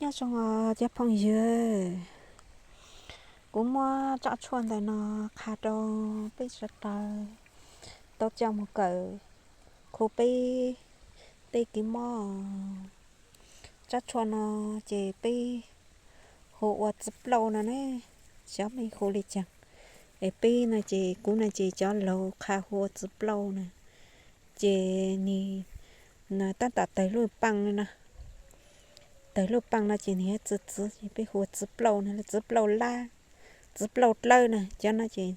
Nyob zoo os cov phooj ywg, kuv muab tsob tshuaj ntawm no qha rau peb sawv daws tau coj mus kawm khu peb tej kev mob. Tsob tshuaj no ces peb hu ua txiv plaub no ne, xyov mej hu li cas. Es peb no ces kuv no ces cov laus qha hu ua txiv plaub na. Ces nws tab tom tawg lub paaj li no. Tawg lub paaj no ces nws yuav txwv txwv, ces peb hu ua txiv plaub no, txiv plaub lab, txiv plaub dlawb na. Cov no ces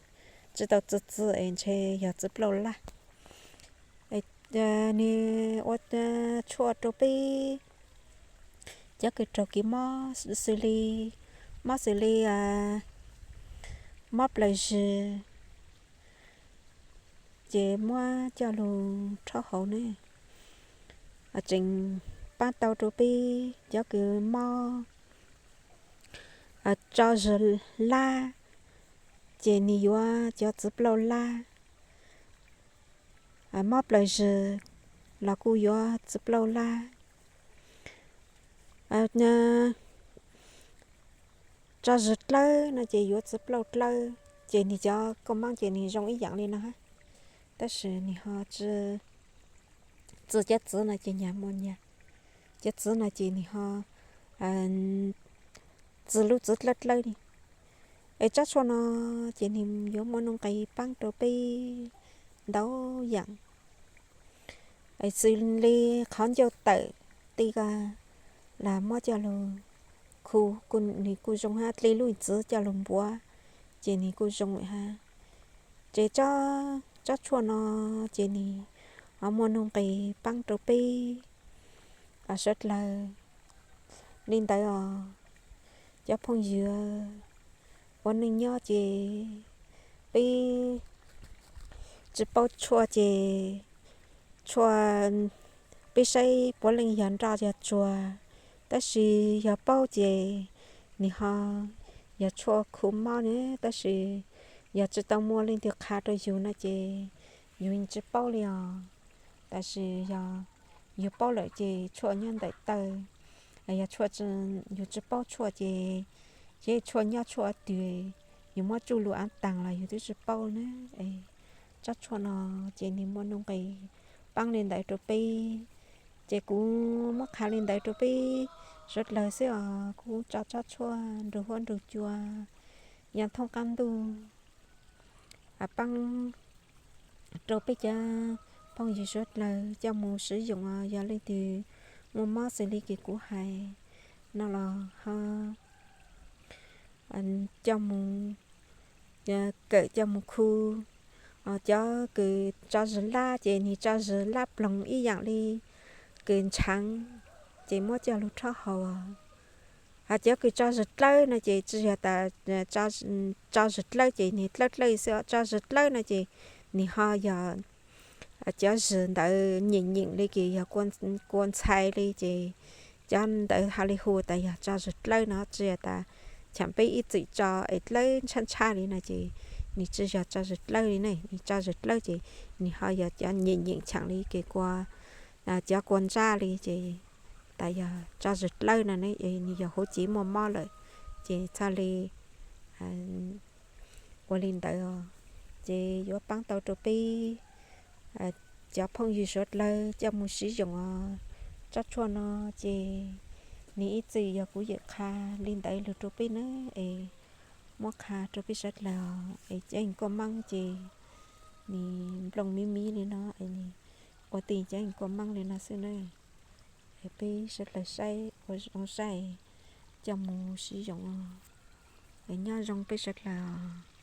tsis tau txwv txwv es ntshe yog txiv plaub lab. Nws ua tshuaj rau peb cov kws raug kev mob xws li, mob xws li mob plawv zws, ces muab coj lug rhaub haus ne, tseem paab tau rau peb cov kws mob tso zws lab, ces nws yuav cov txiv plaub lab. Mob plawv zws los kuj yuav txiv plaub lab. Tso zws dlawb no ces yuav txiv plaub dlawb, ces nws cov kua muab ces nws zoo ib yaam li no hab, tab sis nws ho tsi, txwv cov txwv no ces nyag muaj nyag, cov txwv no ces nws ho txwv lub txwv dlawb dlawb li. Es tsob tshuaj no ces nws yuav muaj nuj nqis paab rau peb ntau yaam. Es xws li qhov ncauj tawm ti ko los muab coj lug khu, nws kuj zoo hab, dle lub txwv coj lug npuav ces nws kuj zoo lawm hab. Ces tsob tshuaj no ces nws ho muaj nuj nqis paab rau peb sawv dlawg li ntawd os. Cov phooj ywg, ua neej nyob ces peb tsis paub tshuaj ces tshuaj peb saib puav leej yog nroj yog tsuag, tab sis yog paub ces nws ho yog tshuaj khu mob ne, tab sis yog tsis tau muaj leej twg qha rau yug no ces yug tsis paub li os. Tab sis yog yug paub lawm ces tshuaj nyob ntawm taw, yog tshuaj, yug tsis paub tshuaj ces, ces tshuaj nyob tshuaj twg, yug muab tsuj lug av taag los yug twb tsis paub na. Tsob tshuaj no ces nws muaj nuj nqis paab li ntawd rau peb, ces kuv muab qha li ntawd rau peb sawv dlawg xwb os. Kuv tso tsob tshuaj nrug huab nrug cua yog thoob qab ntuj paab rau peb cov phooj ywg sawv dlawg coj mus siv yoos os. Yog leej twg muaj mob xws li kws kuv hais no los ho coj mus kawm coj mus khu. Cov kws tso zws lab ces nws tso zws lab ploog ib yaam li kws ntshaav, ces muab coj lug rhaub haus. Hos cov kws tso zws dlawb no ces tsis yog tas tso zws dlawb ces nws dlawb dlawb xwb, tso zws dlawb no ces nws ho yog cov zws ntawd nyeem nyeem li kws yog kua ntxhais li ces cov ntawd ho li hu tas yog tso zws dlawb no, tsis yog tas chaam peb ib txwm tso es dlawb ntshab ntshab li no ces nws tsis yog tso zws dlawb li ne. Nws tso zws dlawb ces nws ho yog cov nyeem nyeem chaam li kws kua, cov kua ntsab li ces tas yog tso zws dlawb no ne, nws yog huv cev muaj mob lawm ces txhaj li ua li ntawd os. Ces yuav paab tau rau peb cov phooj ywg sawv dlawg coj mus siv yoos os. Tsob tshuaj no ces nws ib txwm yog kuv yeem qha li ntawd lug rau peb na, es muab qha rau peb sawv dlawg os. Es cov kua muab ces nws nplooj miv miv li no es nws ua tij cov kua muab li no xwb na. Es peb sawv dlawg saib ua zoo saib coj mus siv yoos os. Es nyob zoo peb sawv dlawg os.